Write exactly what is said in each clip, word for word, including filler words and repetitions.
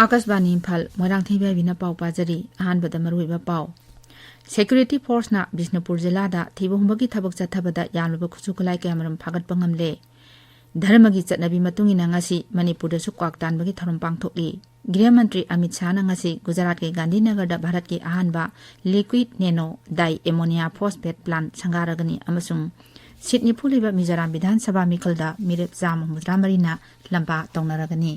ꯑꯥꯀꯥꯁꯕꯥꯅꯤ ꯏꯝꯐꯥꯜ, ꯃꯣꯏꯔꯥꯡꯊꯦꯝ ꯏꯕꯥꯏꯕꯤꯅ ꯄꯥꯎ ꯄꯥꯖꯔꯤ꯫ ꯑꯍꯥꯟꯕꯗ ꯃꯔꯨꯑꯣꯏꯕ ꯄꯥꯎ꯫ ꯁꯦꯀ꯭ꯌꯨꯔꯤꯇꯤ ꯐꯣꯔꯁꯅ ꯕꯤꯁꯅꯨꯄꯨꯔ ꯖꯤꯂꯥꯗ ꯊꯤꯕ ꯍꯨꯝꯕꯒꯤ ꯊꯕꯛ ꯆꯠꯊꯕꯗ ꯌꯥꯜꯂꯨꯕ ꯈꯨꯠꯁꯨ ꯈꯨꯠꯂꯥꯏ ꯀꯌꯥꯃꯔꯨꯝ ꯐꯥꯒꯠꯄ ꯉꯝꯂꯦ꯫ ꯙꯔꯃꯒꯤ ꯆꯠꯅꯕꯤ ꯃꯇꯨꯡ ꯏꯟꯅ ꯉꯁꯤ ꯃꯅꯤꯄꯨꯔꯗꯁꯨ ꯀ꯭ꯋꯥꯛ ꯇꯥꯟꯕꯒꯤ ꯊꯧꯔꯝ ꯄꯥꯡꯊꯣꯛꯂꯤ꯫ ꯒ꯭ꯔꯤꯍ ꯃꯟꯇ꯭ꯔꯤ ꯑꯃꯤꯠ ꯁꯥꯍꯅ ꯉꯁꯤ ꯒꯨꯖꯔꯥꯠꯀꯤ ꯒꯥꯟꯙꯤꯅꯒꯔꯗ ꯚꯥꯔꯠꯀꯤ ꯑꯍꯥꯟꯕ ꯂꯤꯀ꯭ꯋꯤꯗ ꯅꯦꯅꯣ ꯗꯥꯏ ꯑꯦꯃꯣꯅꯤꯌꯥ ꯐꯣꯁꯐꯦꯠ ꯄ꯭ꯂꯥꯟꯠ ꯁꯪꯒꯥꯔꯒꯅꯤ ꯑꯃꯁꯨꯡ ꯁꯤꯠ ꯅꯤꯐꯨ ꯂꯩꯕ ꯃꯤꯖꯣꯔꯥꯝ ꯕꯤꯙꯥꯟ ꯁꯚꯥ ꯃꯤꯈꯜꯗ ꯃꯤꯔꯦꯞ ꯆꯥꯝꯃ ꯍꯨꯝꯐꯨꯇꯔꯥ ꯃꯔꯤꯅ ꯂꯝꯕꯥ ꯇꯧꯅꯔꯒꯅꯤ꯫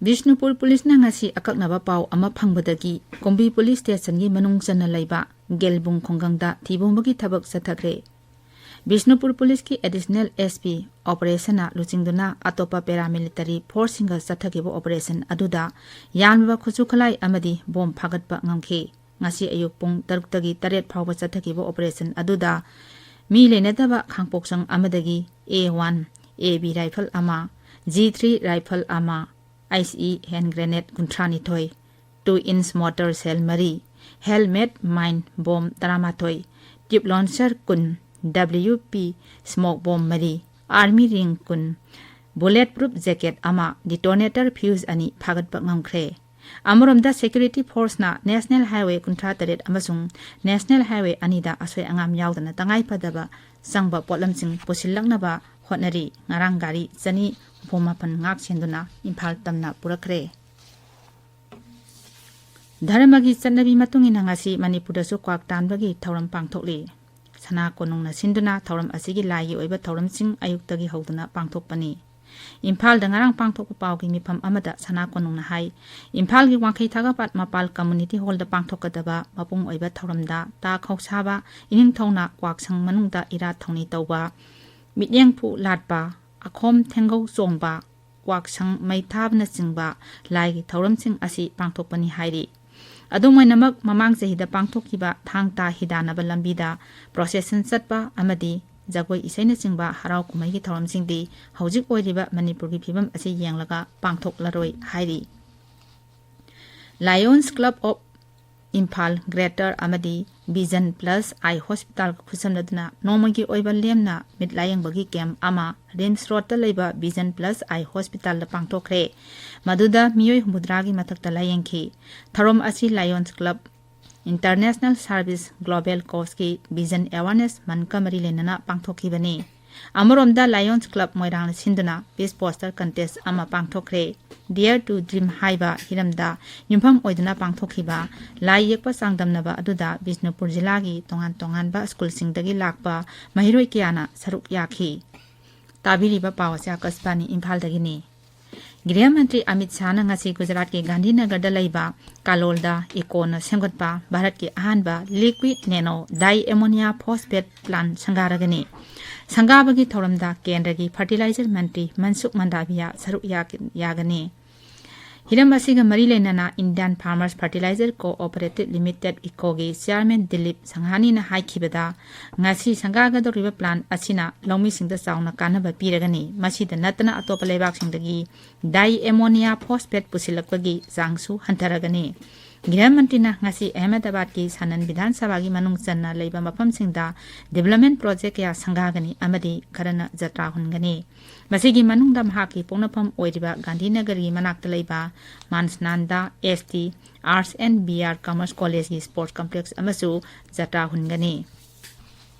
ꯕꯤꯁꯅꯨꯄꯨꯔ ꯄꯨꯂꯤꯁꯅ ꯉꯁꯤ ꯑꯀꯛꯅꯕ ꯄꯥꯎ ꯑꯃ ꯐꯪꯕꯗꯒꯤ ꯀꯨꯝꯕꯤ ꯄꯨꯂꯤꯁ ꯁ꯭ꯇꯦꯁꯟꯒꯤ ꯃꯅꯨꯡ ꯆꯟꯅ ꯂꯩꯕ ꯒꯦꯜꯕꯨꯡ ꯈꯨꯡꯒꯪꯗ ꯊꯤꯕ ꯍꯨꯝꯕꯒꯤ ꯊꯕꯛ ꯆꯠꯊꯈ꯭ꯔꯦ꯫ ꯕꯤꯁꯅꯨꯄꯨꯔ ꯄꯨꯂꯤꯁꯀꯤ ꯑꯦꯗꯤꯁꯅꯦꯜ ꯑꯦꯁ ꯄꯤ ꯑꯣꯄꯔꯦꯁꯟꯅ ꯂꯨꯆꯤꯡꯗꯨꯅ ꯑꯇꯣꯞꯄ ꯄꯦꯔꯥꯃꯤꯂꯤꯇꯔꯤ ꯐꯣꯔꯁꯁꯤꯡꯒ ꯆꯠꯊꯈꯤꯕ ꯑꯣꯄꯔꯦꯁꯟ ꯑꯗꯨꯗ ꯌꯥꯝꯂꯕ ꯈꯨꯠꯁꯨ ꯈꯨꯠꯂꯥꯏ ꯑꯃꯗꯤ ꯕꯣꯝ ꯐꯥꯒꯠꯄ ꯉꯝꯈꯤ꯫ ꯉꯁꯤ ꯑꯌꯨꯛ ꯄꯨꯡ ꯇꯔꯨꯛꯇꯒꯤ ꯇꯔꯦꯠ ꯐꯥꯎꯕ ꯆꯠꯊꯈꯤꯕ ꯑꯣꯄꯔꯦꯁꯟ ꯑꯗꯨꯗ ꯃꯤ ꯂꯩꯅꯗꯕ ꯈꯥꯡꯄꯣꯛꯁꯪ ꯑꯃꯗꯒꯤ A one A B rifle ꯑꯃ, ꯖꯤ ꯊ꯭ꯔꯤ ꯔꯥꯏꯐꯜ ꯑꯃ, ꯑꯥꯏꯁ ꯏ ꯍꯦꯟ ꯒ꯭ꯔꯦꯅꯦꯗ ꯀꯨꯟꯊ꯭ꯔꯥꯅꯤꯊꯣꯏ, ꯇꯨ ꯏꯟꯁ ꯃꯣꯔꯇꯔ ꯁꯦꯜ ꯃꯔꯤ, ꯍꯦꯜꯃꯦꯠ, ꯃꯥꯏꯟ ꯕꯣꯝ ꯇꯔꯥꯃꯥꯊꯣꯏ, ꯇ꯭ꯌꯨꯕ ꯂꯣꯟꯆꯔ ꯀꯨꯟ, ꯗꯕ꯭ꯂꯤꯌꯨ ꯄꯤ ꯁ꯭ꯃꯣꯛ ꯕꯣꯝ ꯃꯔꯤ, ꯑꯥꯔꯃꯤ ꯔꯤꯡ ꯀꯨꯟ, ꯕꯨꯂꯦꯠ ꯄ꯭ꯔꯨꯐ ꯖꯦꯀꯦꯠ ꯑꯃ, ꯗꯤꯇꯣꯅꯦꯇꯔ ꯐ꯭ꯌꯨꯖ ꯑꯅꯤ ꯐꯥꯒꯠꯄ ꯉꯝꯈ꯭ꯔꯦ꯫ ꯑꯃꯔꯣꯝꯗ, ꯁꯦꯀ꯭ꯌꯨꯔꯤꯇꯤ ꯐꯣꯔꯁꯅ ꯅꯦꯁꯅꯦꯜ ꯍꯥꯏꯋꯦ ꯀꯨꯟꯊ꯭ꯔꯥ ꯇꯔꯦꯠ ꯑꯃꯁꯨꯡ ꯅꯦꯁꯅꯦꯜ ꯍꯥꯏꯋꯦ ꯑꯅꯤꯗ ꯑꯁꯣꯏ ꯑꯉꯥꯝ ꯌꯥꯎꯗꯅ ꯇꯉꯥꯏ ꯐꯗꯕ ꯆꯪꯕ ꯄꯣꯠꯂꯝꯁꯤꯡ ꯄꯨꯁꯤꯜꯂꯛꯅꯕ ꯍꯣꯠꯅꯔꯤ꯫ ꯉꯔꯥꯡ ꯒꯥꯔꯤ ꯆꯅꯤ ꯍꯨꯝꯐꯨ ꯃꯥꯄꯟ ꯉꯥꯛ ꯁꯦꯟꯗꯨꯅ ꯏꯝꯐꯥꯜ ꯇꯝꯅ ꯄꯨꯔꯛꯈ꯭ꯔꯦ꯫ ꯙꯔꯃꯒꯤ ꯆꯠꯅꯕꯤ ꯃꯇꯨꯡ ꯏꯟꯅ ꯉꯁꯤ ꯃꯅꯤꯄꯨꯔꯗꯁꯨ ꯀ꯭ꯋꯥꯛ ꯇꯥꯟꯕꯒꯤ ꯊꯧꯔꯝ ꯄꯥꯡꯊꯣꯛꯂꯤ꯫ ꯁꯅꯥ ꯀꯣꯅꯨꯡꯅ ꯁꯤꯟꯗꯨꯅ ꯊꯧꯔꯝ ꯑꯁꯤꯒꯤ ꯂꯥꯏꯒꯤ ꯑꯣꯏꯕ ꯊꯧꯔꯝꯁꯤꯡ ꯑꯌꯨꯛꯇꯒꯤ ꯍꯧꯗꯨꯅ ꯄꯥꯡꯊꯣꯛꯄꯅꯤ꯫ ꯏꯝꯐꯥꯜꯗ ꯉꯔꯥꯡ ꯄꯥꯡꯊꯣꯛꯄ ꯄꯥꯎꯒꯤ ꯃꯤꯐꯝ ꯑꯃꯗ ꯁꯅꯥ ꯀꯣꯅꯨꯡꯅ ꯍꯥꯏ, ꯏꯝꯐꯥꯜꯒꯤ ꯋꯥꯡꯈꯩ ꯊꯥꯒꯥꯄꯥꯠ ꯃꯄꯥꯜ ꯀꯝꯃꯨꯅꯤꯇꯤ ꯍꯣꯜꯗ ꯄꯥꯡꯊꯣꯛꯀꯗꯕ ꯃꯄꯨꯡ ꯑꯣꯏꯕ ꯊꯧꯔꯝꯗ ꯇꯥ ꯈꯧꯁꯥꯕ, ꯏꯅꯤꯡꯊꯧꯅ ꯀ꯭ꯋꯥꯛꯁꯪ ꯃꯅꯨꯡꯗ ꯏꯔꯥꯠ ꯊꯧꯅꯤ ꯇꯧꯕ, ꯃꯤꯠꯌꯦꯡꯐꯨ ꯂꯥꯠꯄ, ꯑꯈꯣꯝ ꯊꯦꯡꯒꯧ ꯆꯣꯡꯕ, ꯀ꯭ꯋꯥꯛꯁꯪ ꯃꯩ ꯊꯥꯕꯅꯆꯤꯡꯕ ꯂꯥꯏꯒꯤ ꯊꯧꯔꯝꯁꯤꯡ ꯑꯁꯤ ꯄꯥꯡꯊꯣꯛꯄꯅꯤ ꯍꯥꯏꯔꯤ꯫ ꯑꯗꯨꯝ ꯑꯣꯏꯅꯃꯛ, ꯃꯃꯥꯡ ꯆꯍꯤꯗ ꯄꯥꯡꯊꯣꯛꯈꯤꯕ ꯊꯥꯡ ꯇꯥ ꯍꯤꯗꯥꯟꯅꯕ ꯂꯝꯕꯤꯗ ꯄ꯭ꯔꯣꯁꯦꯁꯟ ꯆꯠꯄ ꯑꯃꯗꯤ ꯖꯒꯣꯏ ꯏꯁꯩꯅꯆꯤꯡꯕ ꯍꯔꯥꯎ ꯀꯨꯝꯍꯩꯒꯤ ꯊꯧꯔꯝꯁꯤꯡꯗꯤ ꯍꯧꯖꯤꯛ ꯑꯣꯏꯔꯤꯕ ꯃꯅꯤꯄꯨꯔꯒꯤ ꯐꯤꯕꯝ ꯑꯁꯤ ꯌꯦꯡꯂꯒ ꯄꯥꯡꯊꯣꯛꯂꯔꯣꯏ ꯍꯥꯏꯔꯤ꯫ Lions Club of Imphal Greater ꯑꯃꯗꯤ Vision Plus Eye Hospitalꯒ ꯈꯨꯠꯁꯝꯅꯗꯨꯅ ꯅꯣꯡꯃꯒꯤ ꯑꯣꯏꯕ ꯂꯦꯝꯅ ꯃꯤꯠ ꯂꯥꯌꯦꯡꯕꯒꯤ ꯀꯦꯝꯞ ꯑꯃ ꯔꯤꯝꯁ ꯔꯣꯗꯇ ꯂꯩꯕ Vision Plus Eye Hospitalꯗ ꯄꯥꯡꯊꯣꯛꯈ꯭ꯔꯦ꯫ ꯃꯗꯨꯗ ꯃꯤꯑꯣꯏ ꯍꯨꯝꯐꯨꯇꯔꯥꯒꯤ ꯃꯊꯛꯇ ꯂꯥꯌꯦꯡꯈꯤ꯫ ꯊꯧꯔꯝ ꯑꯁꯤ Lions Club International Service Global Causeꯀꯤ Vision Awareness Monthꯀ ꯃꯔꯤ ꯂꯩꯅꯅ ꯄꯥꯡꯊꯣꯛꯈꯤꯕꯅꯤ꯫ ꯑꯃꯔꯣꯝꯗ Lions Club ꯃꯣꯏꯔꯥꯡꯅ ꯁꯤꯟꯗꯨꯅ Peace Poster Contest ꯑꯃ ꯄꯥꯡꯊꯣꯛꯈ꯭ꯔꯦ꯫ Dare to Dream ꯍꯥꯏꯕ ꯍꯤꯔꯝꯗ ꯌꯨꯝꯐꯝ ꯑꯣꯏꯗꯨꯅ ꯄꯥꯡꯊꯣꯛꯈꯤꯕ ꯂꯥꯏ ꯌꯦꯛꯄ ꯆꯥꯡꯗꯝꯅꯕ ꯑꯗꯨꯗ ꯕꯤꯁꯅꯨꯄꯨꯔ ꯖꯤꯂꯥꯒꯤ ꯇꯣꯉꯥꯟ ꯇꯣꯉꯥꯟꯕ ꯁ꯭ꯀꯨꯜꯁꯤꯡꯗꯒꯤ ꯂꯥꯛꯄ ꯃꯍꯩꯔꯣꯏ ꯀꯌꯥꯅ ꯁꯔꯨꯛ ꯌꯥꯈꯤ꯫ ꯇꯥꯕꯤꯔꯤꯕ ꯄꯥꯎ ꯑꯁꯤ ꯑꯥꯀꯥꯁꯕꯥꯅꯤ ꯏꯝꯐꯥꯜꯗꯒꯤꯅꯤ꯫ ꯒ꯭ꯔꯤꯍ ꯃꯟꯇ꯭ꯔꯤ ꯑꯃꯤꯠ ꯁꯥꯍꯅ ꯉꯁꯤ ꯒꯨꯖꯔꯥꯠꯀꯤ ꯒꯥꯟꯙꯤꯅꯒꯔꯗ ꯂꯩꯕ ꯀꯥꯂꯣꯜꯗ ꯏꯀꯣꯅ ꯁꯦꯝꯒꯠꯄ ꯚꯥꯔꯠꯀꯤ ꯑꯍꯥꯟꯕ liquid nano diammonium phosphate plant ꯁꯪꯒꯥꯔꯒꯅꯤ꯫ ꯁꯪꯒꯥꯕꯒꯤ ꯊꯧꯔꯝꯗ ꯀꯦꯟꯗ꯭ꯔꯒꯤ fertilizer ꯃꯟꯇ꯭ꯔꯤ ꯃꯟꯁꯨꯈ ꯃꯟꯗꯥꯚꯤꯌꯥ ꯁꯔꯨꯛ ꯌꯥ-, ꯌꯥꯒꯅꯤ꯫ ꯍꯤꯔꯝ ꯑꯁꯤꯒ ꯃꯔꯤ ꯂꯩꯅꯅ Indian Farmers Fertilizer Cooperative Limited ꯏꯀꯣꯒꯤ ꯆꯤꯌꯥꯔꯃꯦꯟ ꯗꯤꯂꯤꯞ ꯁꯪꯍꯥꯅꯤꯅ ꯍꯥꯏꯈꯤꯕꯗ, ꯉꯁꯤ ꯁꯪꯒꯥꯒꯗꯧꯔꯤꯕ ꯄ꯭ꯂꯥꯟ ꯑꯁꯤꯅ ꯂꯧꯃꯤꯁꯤꯡꯗ ꯆꯥꯎꯅ ꯀꯥꯟꯅꯕ ꯄꯤꯔꯒꯅꯤ꯫ ꯃꯁꯤꯗ ꯅꯠꯇꯅ ꯑꯇꯣꯞꯄ ꯂꯩꯕꯥꯛꯁꯤꯡꯗꯒꯤ diammonium phosphate ꯄꯨꯁꯤꯜꯂꯛꯄꯒꯤ ꯆꯥꯡꯁꯨ ꯍꯟꯊꯔꯒꯅꯤ꯫ ꯒ꯭ꯔꯤꯍ ꯃꯟꯇ꯭ꯔꯤꯅ ꯉꯁꯤ ꯑꯍꯃꯦꯗꯥꯕꯥꯗꯀꯤ ꯁꯥꯅꯟ ꯕꯤꯙꯥꯟ ꯁꯚꯥꯒꯤ ꯃꯅꯨꯡ ꯆꯟꯅ ꯂꯩꯕ ꯃꯐꯝꯁꯤꯡꯗ development project ꯀꯌꯥ ꯁꯪꯒꯥꯒꯅꯤ ꯑꯃꯗꯤ ꯈꯔꯅ ꯖꯇ꯭ꯔꯥ ꯍꯨꯟꯒꯅꯤ꯫ ꯃꯁꯤꯒꯤ ꯃꯅꯨꯡꯗ ꯃꯍꯥꯛꯀꯤ ꯄꯣꯛꯅꯐꯝ ꯑꯣꯏꯔꯤꯕ ꯒꯥꯟꯙꯤꯅꯒꯔꯒꯤ ꯃꯅꯥꯛꯇ ꯂꯩꯕ ꯃꯥꯟꯁꯅꯥꯟꯗ S T Arts and B R Commerce Collegeꯀꯤ sports complex ꯑꯃꯁꯨ ꯖꯇ꯭ꯔꯥ ꯍꯨꯟꯒꯅꯤ꯫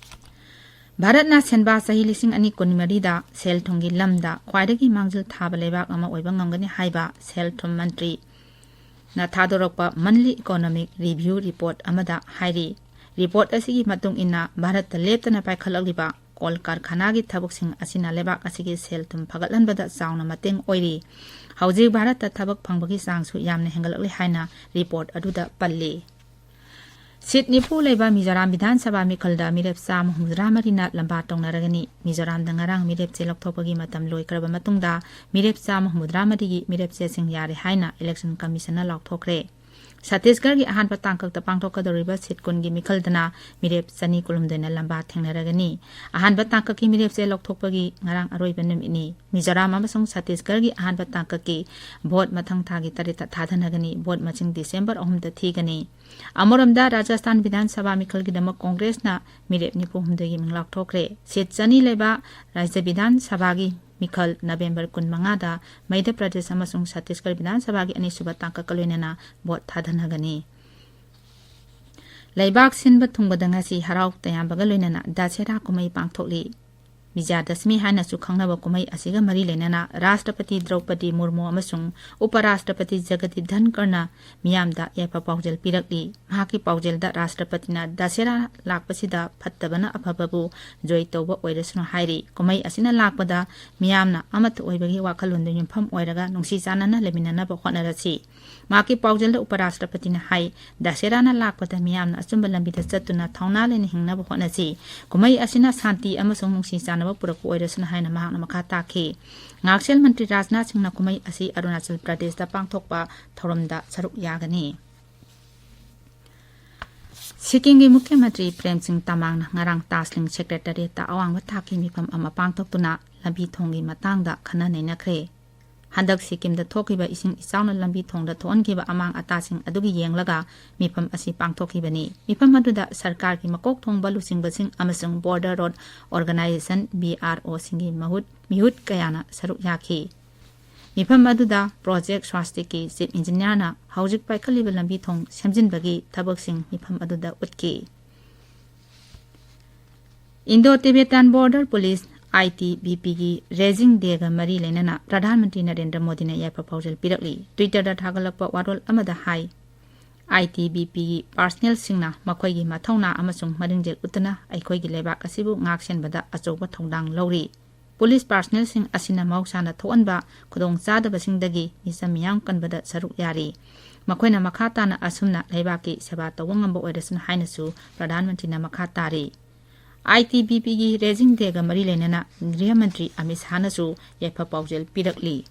ꯚꯥꯔꯠꯅ ꯁꯦꯟꯕꯥ ꯆꯍꯤ ꯂꯤꯁꯤꯡ ꯑꯅꯤ ꯀꯨꯟꯃꯔꯤꯗ ꯁꯦꯜ ꯊꯨꯝꯒꯤ ꯂꯝꯗ ꯈ꯭ꯋꯥꯏꯗꯒꯤ ꯃꯥꯡꯖꯤꯜ ꯊꯥꯕ ꯂꯩꯕꯥꯛ ꯑꯃ ꯑꯣꯏꯕ ꯉꯝꯒꯅꯤ ꯍꯥꯏꯕ ꯁꯦꯜ ꯊꯨꯝ ꯃꯟꯇ꯭ꯔꯤꯅ ꯊꯥꯗꯣꯔꯛꯄ monthly economic review report ꯑꯃꯗ ꯍꯥꯏꯔꯤ꯫ Report ꯑꯁꯤꯒꯤ ꯃꯇꯨꯡ ꯏꯟꯅ, ꯚꯥꯔꯠꯇ ꯂꯦꯞꯇꯅ ꯄꯥꯏꯈꯠꯂꯛꯂꯤꯕ ꯀꯣꯜ ꯀꯔꯈꯥꯅꯥꯒꯤ ꯊꯕꯛꯁꯤꯡ ꯑꯁꯤꯅ ꯂꯩꯕꯥꯛ ꯑꯁꯤꯒꯤ ꯁꯦꯜ ꯊꯨꯝ ꯐꯒꯠꯍꯟꯕꯗ ꯆꯥꯎꯅ ꯃꯇꯦꯡ ꯑꯣꯏꯔꯤ꯫ ꯍꯧꯖꯤꯛ ꯚꯥꯔꯠꯇ ꯊꯕꯛ ꯐꯪꯕꯒꯤ ꯆꯥꯡꯁꯨ ꯌꯥꯝꯅ ꯍꯦꯟꯒꯠꯂꯛꯂꯤ ꯍꯥꯏꯅ report ꯑꯗꯨꯗ ꯄꯜꯂꯤ꯫ Seat ꯅꯤꯐꯨ ꯂꯩꯕ ꯃꯤꯖꯣꯔꯥꯝ ꯕꯤꯙꯥꯟ ꯁꯚꯥ ꯃꯤꯈꯜꯗ ꯃꯤꯔꯦꯞ ꯆꯥꯝꯃ ꯍꯨꯝꯐꯨꯇꯔꯥ ꯃꯔꯤꯅ ꯂꯝꯕꯥ ꯇꯧꯅꯔꯒꯅꯤ꯫ ꯃꯤꯖꯣꯔꯥꯝꯗ ꯉꯔꯥꯡ ꯃꯤꯔꯦꯞ ꯆꯦ ꯂꯧꯊꯣꯛꯄꯒꯤ ꯃꯇꯝ ꯂꯣꯏꯈ꯭ꯔꯕ ꯃꯇꯨꯡꯗ ꯃꯤꯔꯦꯞ ꯆꯥꯝꯃ ꯍꯨꯝꯐꯨꯇꯔꯥ ꯃꯔꯤꯒꯤ ꯃꯤꯔꯦꯞ ꯆꯦꯁꯤꯡ ꯌꯥꯔꯦ ꯍꯥꯏꯅ election commissionꯅ ꯂꯥꯎꯊꯣꯛꯈ꯭ꯔꯦ꯫ ꯁꯠꯇꯤꯁꯒꯔꯒꯤ ꯑꯍꯥꯟꯕ ꯇꯥꯡꯀꯛꯇ ꯄꯥꯡꯊꯣꯛꯀꯗꯧꯔꯤꯕ ꯁꯤꯠ ꯀꯨꯟꯒꯤ ꯃꯤꯈꯜꯗꯅ ꯃꯤꯔꯦꯞ ꯆꯅꯤ ꯀꯨꯟꯍꯨꯝꯗꯣꯏꯅ ꯂꯝꯕꯥ ꯊꯦꯡꯅꯔꯒꯅꯤ꯫ ꯑꯍꯥꯟꯕ ꯇꯥꯡꯀꯛꯀꯤ ꯃꯤꯔꯦꯞꯁꯦ ꯂꯧꯊꯣꯛꯄꯒꯤ ꯉꯔꯥꯡ ꯑꯔꯣꯏꯕ ꯅꯨꯃꯤꯠꯅꯤ꯫ ꯃꯤꯖꯣꯔꯥꯝ ꯑꯃꯁꯨꯡ ꯁꯠꯇꯤꯁꯒꯔꯒꯤ ꯑꯍꯥꯟꯕ ꯇꯥꯡꯀꯛꯀꯤ ꯚꯣꯠ ꯃꯊꯪ ꯊꯥꯒꯤ ꯇꯔꯦꯠꯇ ꯊꯥꯗꯅꯒꯅꯤ꯫ ꯚꯣꯠ ꯃꯁꯤꯡ ꯗꯤꯁꯦꯝꯕꯔ ꯑꯍꯨꯝꯗ ꯊꯤꯒꯅꯤ꯫ ꯑꯃꯔꯣꯝꯗ ꯔꯥꯖꯁꯊꯥꯟ ꯕꯤꯙꯥꯟ ꯁꯚꯥ ꯃꯤꯈꯜꯒꯤꯗꯃꯛ ꯀꯣꯡꯒ꯭ꯔꯦꯁꯅ ꯃꯤꯔꯦꯞ ꯅꯤꯐꯨ ꯍꯨꯝꯗꯣꯏꯒꯤ ꯃꯤꯡ ꯂꯥꯎꯊꯣꯛꯈ꯭ꯔꯦ꯫ ꯁꯤꯠ ꯆꯅꯤ ꯂꯩꯕ ꯔꯥꯖ꯭ꯌ ꯕꯤꯙꯥꯟ ꯁꯚꯥꯒꯤ ꯃꯤꯈꯜ ꯅꯕꯦꯝꯕꯔ ꯀꯨꯟꯃꯉꯥꯗ ꯃꯙ꯭ꯌ ꯄ꯭ꯔꯗꯦꯁ ꯑꯃꯁꯨꯡ ꯁꯠꯇꯤꯁꯒꯔ ꯕꯤꯙꯥꯟ ꯁꯚꯥꯒꯤ ꯑꯅꯤꯁꯨꯕ ꯇꯥꯡꯀꯛꯀ ꯂꯣꯏꯅꯅ ꯚꯣꯠ ꯊꯥꯗꯅꯒꯅꯤ꯫ ꯂꯩꯕꯥꯛ ꯁꯤꯟꯕ ꯊꯨꯡꯕꯗ ꯉꯁꯤ ꯍꯔꯥꯎ ꯇꯌꯥꯝꯕꯒ ꯂꯣꯏꯅꯅ ꯗꯁꯦꯔꯥ ꯀꯨꯝꯍꯩ ꯄꯥꯡꯊꯣꯛꯂꯤ꯫ ꯕꯤꯖꯌꯗꯁꯃꯤ ꯍꯥꯏꯅꯁꯨ ꯈꯪꯅꯕ ꯀꯨꯝꯍꯩ ꯑꯁꯤꯒ ꯃꯔꯤ ꯂꯩꯅꯅ ꯔꯥꯁꯇ꯭ꯔꯄꯇꯤ ꯗ꯭ꯔꯧꯄꯗꯤ ꯃꯨꯔꯃꯨ ꯑꯃꯁꯨꯡ ꯎꯄ ꯔꯥꯁꯇ꯭ꯔꯄꯇꯤ ꯖꯒꯗꯤꯞ ꯙꯟꯀꯔꯅ ꯃꯤꯌꯥꯝꯗ ꯌꯥꯏꯐ ꯄꯥꯎꯖꯦꯜ ꯄꯤꯔꯛꯂꯤ꯫ ꯃꯍꯥꯛꯀꯤ ꯄꯥꯎꯖꯦꯜꯗ ꯔꯥꯁꯇ꯭ꯔꯄꯇꯤꯅ ꯗꯁꯦꯔꯥ ꯂꯥꯛꯄꯁꯤꯗ ꯐꯠꯇꯕꯅ ꯑꯐꯕꯕꯨ ꯖꯣꯏ ꯇꯧꯕ ꯑꯣꯏꯔꯁꯅꯨ ꯍꯥꯏꯔꯤ꯫ ꯀꯨꯝꯍꯩ ꯑꯁꯤꯅ ꯂꯥꯛꯄꯗ ꯃꯤꯌꯥꯝꯅ ꯑꯃꯠꯇ ꯑꯣꯏꯕꯒꯤ ꯋꯥꯈꯜꯂꯣꯟꯗ ꯌꯨꯝꯐꯝ ꯑꯣꯏꯔꯒ ꯅꯨꯡꯁꯤ ꯆꯥꯟꯅꯅ ꯂꯩꯃꯤꯟꯅꯅꯕ ꯍꯣꯠꯅꯔꯁꯤ꯫ ꯃꯍꯥꯛꯀꯤ ꯄꯥꯎꯖꯦꯜꯗ ꯎꯄ ꯔꯥꯁꯇ꯭ꯔꯄꯇꯤꯅ ꯍꯥꯏ, ꯗꯁꯦꯔꯥꯅ ꯂꯥꯛꯄꯗ ꯃꯤꯌꯥꯝꯅ ꯑꯆꯨꯝꯕ ꯂꯝꯕꯤꯗ ꯆꯠꯇꯨꯅ ꯊꯧꯅꯥ ꯂꯩꯅ ꯍꯤꯡꯅꯕ ꯍꯣꯠꯅꯁꯤ꯫ ꯀꯨꯝꯍꯩ ꯑꯁꯤꯅ ꯁꯥꯟꯇꯤ ꯑꯃꯁꯨꯡ ꯅꯨꯡꯁꯤ ꯆꯥꯟꯅꯕ ꯄꯨꯔꯛꯄ ꯑꯣꯏꯔꯁꯅꯨ ꯍꯥꯏꯅ ꯃꯍꯥꯛꯅ ꯃꯈꯥ ꯇꯥꯈꯤ꯫ ꯉꯥꯛꯁꯦꯜ ꯃꯟꯇ꯭ꯔꯤ ꯔꯥꯖꯅꯥꯊ ꯁꯤꯡꯅ ꯀꯨꯝꯍꯩ ꯑꯁꯤ ꯑꯔꯨꯅꯥꯆꯜ ꯄ꯭ꯔꯗꯦꯁꯇ ꯄꯥꯡꯊꯣꯛꯄ ꯊꯧꯔꯝꯗ ꯁꯔꯨꯛ ꯌꯥꯒꯅꯤ꯫ ꯁꯤꯛꯀꯤꯝꯒꯤ ꯃꯨꯈ꯭ꯌ ꯃꯟꯇ꯭ꯔꯤ ꯄ꯭ꯔꯦꯝ ꯁꯤꯡ ꯇꯃꯥꯡꯅ ꯉꯔꯥꯡ ꯇꯥꯁꯂꯤꯡ ꯁꯦꯀ꯭ꯔꯦꯇꯔꯤꯌꯦꯠꯇ ꯑꯋꯥꯡꯕ ꯊꯥꯛꯀꯤ ꯃꯤꯐꯝ ꯑꯃ ꯄꯥꯡꯊꯣꯛꯇꯨꯅ ꯂꯝꯕꯤ ꯊꯣꯡꯒꯤ ꯃꯇꯥꯡꯗ ꯈꯟꯅ ꯅꯩꯅꯈ꯭ꯔꯦ꯫ ꯍꯟꯗꯛ ꯁꯤꯛꯀꯤꯝꯗ ꯊꯣꯛꯈꯤꯕ ꯏꯁꯤꯡ ꯏꯆꯥꯎꯅ ꯂꯝꯕꯤ ꯊꯣꯡꯗ ꯊꯣꯛꯍꯟꯈꯤꯕ ꯑꯃꯥꯡ ꯑꯇꯥꯁꯤꯡ ꯑꯗꯨꯒꯤ ꯌꯦꯡꯂꯒ ꯃꯤꯐꯝ ꯑꯁꯤ ꯄꯥꯡꯊꯣꯛꯈꯤꯕꯅꯤ꯫ ꯃꯤꯐꯝ ꯑꯗꯨꯗ ꯁꯔꯀꯥꯔꯒꯤ ꯃꯀꯣꯛ ꯊꯣꯡꯕ ꯂꯨꯆꯤꯡꯕꯁꯤꯡ ꯑꯃꯁꯨꯡ Border Road Organisation, B R O, ꯁꯤꯡꯒꯤ ꯃꯍꯨꯠ ꯃꯤꯍꯨꯠ ꯀꯌꯥꯅ ꯁꯔꯨꯛ ꯌꯥꯈꯤ꯫ ꯃꯤꯐꯝ ꯑꯗꯨꯗ ꯄ꯭ꯔꯣꯖꯦꯛ ꯁ꯭ꯋꯥꯁꯇꯤꯛꯀꯤ ꯆꯤꯐ ꯏꯟꯖꯤꯅꯤꯌꯥꯔꯅ ꯍꯧꯖꯤꯛ ꯄꯥꯏꯈꯠꯂꯤꯕ ꯂꯝꯕꯤ ꯊꯣꯡ ꯁꯦꯝꯖꯤꯟꯕꯒꯤ ꯊꯕꯛꯁꯤꯡ ꯃꯤꯐꯝ ꯑꯗꯨꯗ ꯎꯠꯈꯤ꯫ Indo Tibetan Border Police, I T B P ꯒꯤ ꯔꯦꯖꯤꯡ ꯗꯦꯒ ꯃꯔꯤ ꯂꯩꯅꯅ ꯄ꯭ꯔꯙꯥꯟ ꯃꯟꯇ꯭ꯔꯤ ꯅꯔꯦꯟꯗ꯭ꯔ ꯃꯣꯗꯤꯅ ꯌꯥꯏꯐ ꯄꯥꯎꯖꯦꯜ ꯄꯤꯔꯛꯂꯤ꯫ Twitter-ꯗ ꯊꯥꯒꯠꯂꯛꯄ ꯋꯥꯔꯣꯜ ꯑꯃꯗ ꯍꯥꯏ, I T B P-ꯒꯤ ꯄꯥꯔꯁꯅꯦꯜꯁꯤꯡꯅ ꯃꯈꯣꯏꯒꯤ ꯃꯊꯧꯅꯥ ꯑꯃꯁꯨꯡ ꯃꯔꯤꯡꯖꯦꯜ ꯎꯠꯇꯨꯅ ꯑꯩꯈꯣꯏꯒꯤ ꯂꯩꯕꯥꯛ ꯑꯁꯤꯕꯨ ꯉꯥꯛ-ꯁꯦꯟꯕꯗ ꯑꯆꯧꯕ ꯊꯧꯗꯥꯡ ꯂꯧꯔꯤ꯫ ꯄꯨꯂꯤꯁ ꯄꯥꯔꯁꯅꯦꯜꯁꯤꯡ ꯑꯁꯤꯅ ꯃꯍꯧꯁꯥꯅ ꯊꯣꯛꯍꯟꯕ ꯈꯨꯗꯣꯡꯆꯥꯗꯕꯁꯤꯡꯗꯒꯤ ꯃꯤꯆꯝ ꯃꯤꯌꯥꯝ ꯀꯟꯕꯗ ꯁꯔꯨꯛ ꯌꯥꯔꯤ꯫ ꯃꯈꯣꯏꯅ ꯃꯈꯥ ꯇꯥꯅ ꯑꯁꯨꯝꯅ ꯂꯩꯕꯥꯛꯀꯤ ꯁꯦꯕꯥ ꯇꯧꯕ ꯉꯝꯕ ꯑꯣꯏꯔꯁꯅꯨ ꯍꯥꯏꯅꯁꯨ ꯄ꯭ꯔꯙꯥꯟ ꯃꯟꯇ꯭ꯔꯤꯅ ꯃꯈꯥ ꯇꯥꯔꯤ꯫ I T B P-ꯒꯤ ꯔꯦꯖꯤꯡ ꯗꯦꯒ ꯃꯔꯤ ꯂꯩꯅꯅ ꯒ꯭ꯔꯤꯍ ꯃꯟꯇ꯭ꯔꯤ ꯑꯃꯤꯠ ꯁꯥꯍꯅꯁꯨ ꯌꯥꯏꯐ ꯄꯥꯎꯖꯦꯜ ꯄꯤꯔꯛꯂꯤ꯫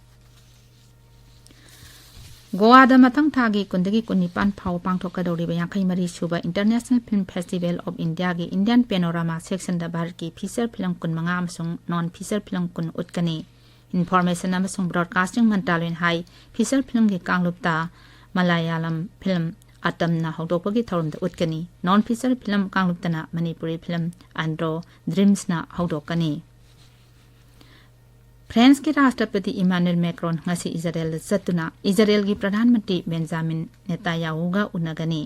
ꯒꯣꯋꯥꯗ ꯃꯊꯪ ꯊꯥꯒꯤ ꯀꯨꯟꯗꯒꯤ ꯀꯨꯟꯅꯤꯄꯥꯟ ꯐꯥꯎꯕ ꯄꯥꯡꯊꯣꯛꯀꯗꯧꯔꯤꯕ ꯌꯥꯡꯈꯩ ꯃꯔꯤ ꯁꯨꯕ International Film Festival of Indiaꯒꯤ Indian Panorama Sectionꯗ ꯚꯥꯔꯠꯀꯤ feature film ꯀꯨꯟꯃꯉꯥ ꯑꯃꯁꯨꯡ non feature film ꯀꯨꯟ ꯎꯠꯀꯅꯤ꯫ Information ꯑꯃꯁꯨꯡ Broadcasting ꯃꯟꯇ꯭ꯔꯥꯂꯣꯏꯅ ꯍꯥꯏ, feature filmꯒꯤ ꯀꯥꯡꯂꯨꯞꯇ ꯃꯂꯥꯌꯥꯂꯝ film ꯑꯇꯝꯅ ꯍꯧꯗꯣꯛꯄꯒꯤ ꯊꯧꯔꯝꯗ ꯎꯠꯀꯅꯤ꯫ Non feature film ꯀꯥꯡꯂꯨꯞꯇꯅ Manipuri film Andro Dreamsꯅ ꯍꯧꯗꯣꯛꯀꯅꯤ꯫ ꯐ꯭ꯔꯦꯟꯁꯀꯤ ꯔꯥꯁꯇ꯭ꯔꯄꯇꯤ ꯏꯃꯥꯅꯨꯑꯦꯜ ꯃꯦꯀ꯭ꯔꯣꯟ ꯉꯁꯤ ꯏꯖꯔꯦꯜꯗ ꯆꯠꯇꯨꯅ ꯏꯖꯔꯦꯜꯒꯤ ꯄ꯭ꯔꯙꯥꯟ ꯃꯟꯇ꯭ꯔꯤ ꯕꯦꯟꯖꯥꯃꯤꯟ ꯅꯦꯇꯥꯌꯥꯍꯨꯒ ꯎꯅꯒꯅꯤ꯫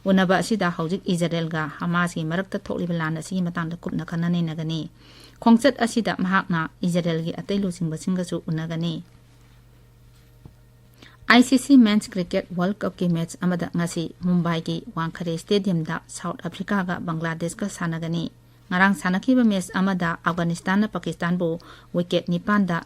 ꯎꯅꯕ ꯑꯁꯤꯗ ꯍꯧꯖꯤꯛ ꯏꯖꯔꯦꯜꯒ ꯍꯃꯥꯁꯀꯤ ꯃꯔꯛꯇ ꯊꯣꯛꯂꯤꯕ ꯂꯥꯟ ꯑꯁꯤꯒꯤ ꯃꯇꯥꯡꯗ ꯀꯨꯞꯅ ꯈꯟꯅ ꯅꯩꯅꯒꯅꯤ꯫ ꯈꯣꯡꯆꯠ ꯑꯁꯤꯗ ꯃꯍꯥꯛꯅ ꯏꯖꯔꯦꯜꯒꯤ ꯑꯇꯩ ꯂꯨꯆꯤꯡꯕꯁꯤꯡꯒꯁꯨ ꯎꯅꯒꯅꯤ꯫ ICC Men's Cricket World Cupꯀꯤ match ꯑꯃꯗ ꯉꯁꯤ ꯃꯨꯝꯕꯥꯏꯒꯤ ꯋꯥꯡꯈꯔꯦ Stadiumꯗ South Africaꯒ ꯕꯪꯒ꯭ꯂꯥꯗꯦꯁꯀ ꯁꯥꯟꯅꯒꯅꯤ꯫ ꯉꯔꯥꯡ ꯁꯥꯟꯅꯈꯤꯕ match ꯑꯃꯗ ꯑꯐꯒꯥꯅꯤꯁꯇꯥꯟꯅ ꯄꯥꯀꯤꯁꯇꯥꯟꯕꯨ wicket ꯅꯤꯄꯥꯟꯗ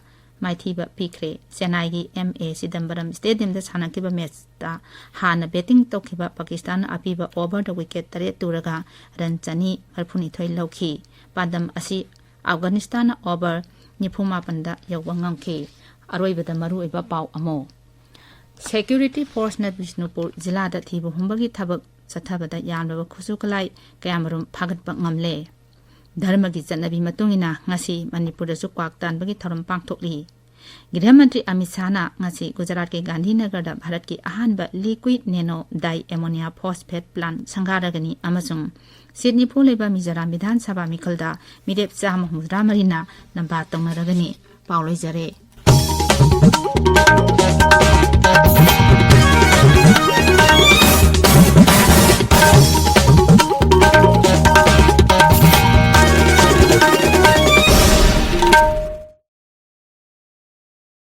ꯃꯥꯏꯊꯤꯕ ꯄꯤꯈ꯭ꯔꯦ꯫ ꯆꯦꯟꯅꯥꯏꯒꯤ M A Chidambaram Stadiumꯗ ꯁꯥꯟꯅꯈꯤꯕ matchꯇ ꯍꯥꯟꯅ batting ꯇꯧꯈꯤꯕ ꯄꯥꯀꯤꯁꯇꯥꯟꯅ ꯑꯄꯤꯕ overꯗ wicket ꯇꯔꯦꯠ ꯇꯨꯔꯒ run ꯆꯅꯤ ꯃꯔꯤꯐꯨꯅꯤꯊꯣꯏ ꯂꯧꯈꯤ꯫ ꯄꯥꯟꯗꯝ ꯑꯁꯤ ꯑꯐꯒꯥꯅꯤꯁꯇꯥꯟꯅ over ꯅꯤꯐꯨ ꯃꯥꯄꯟꯗ ꯌꯧꯕ ꯉꯝꯈꯤ꯫ ꯑꯔꯣꯏꯕꯗ ꯃꯔꯨꯑꯣꯏꯕ ꯄꯥꯎ ꯑꯃꯨꯛ꯫ Security forceꯅ ꯕꯤꯁꯅꯨꯄꯨꯔ ꯖꯤꯂꯥꯗ ꯊꯤꯕ ꯍꯨꯝꯕꯒꯤ ꯊꯕꯛ ꯆꯠꯊꯕꯗ ꯌꯥꯝꯂꯕ ꯈꯨꯠꯁꯨ ꯈꯨꯠꯂꯥꯏ ꯀꯌꯥꯃꯔꯨꯝ ꯐꯥꯒꯠꯄ ꯉꯝꯂꯦ꯫ ꯙꯔꯃꯒꯤ ꯆꯠꯅꯕꯤ ꯃꯇꯨꯡ ꯏꯟꯅ ꯉꯁꯤ ꯃꯅꯤꯄꯨꯔꯗꯁꯨ ꯀ꯭ꯋꯥꯛ ꯇꯥꯟꯕꯒꯤ ꯊꯧꯔꯝ ꯄꯥꯡꯊꯣꯛꯂꯤ꯫ ꯒ꯭ꯔꯤꯍ ꯃꯟꯇ꯭ꯔꯤ ꯑꯃꯤꯠ ꯁꯥꯍꯅ ꯉꯁꯤ ꯒꯨꯖꯔꯥꯠꯀꯤ ꯒꯥꯟꯙꯤꯅꯒꯔꯗ ꯚꯥꯔꯠꯀꯤ ꯑꯍꯥꯟꯕ liquid nano diammonium phosphate plant ꯁꯪꯒꯥꯔꯒꯅꯤ ꯑꯃꯁꯨꯡ seat ꯅꯤꯐꯨ ꯂꯩꯕ ꯃꯤꯖꯣꯔꯥꯝ ꯕꯤꯙꯥꯟ ꯁꯚꯥ ꯃꯤꯈꯜꯗ ꯃꯤꯔꯦꯞ ꯆꯥꯝꯃ ꯍꯨꯝꯐꯨꯇꯔꯥ ꯃꯔꯤꯅ ꯂꯝꯕꯥ ꯇꯧꯅꯔꯒꯅꯤ꯫ ꯄꯥꯎ ꯂꯣꯏꯖꯔꯦ꯫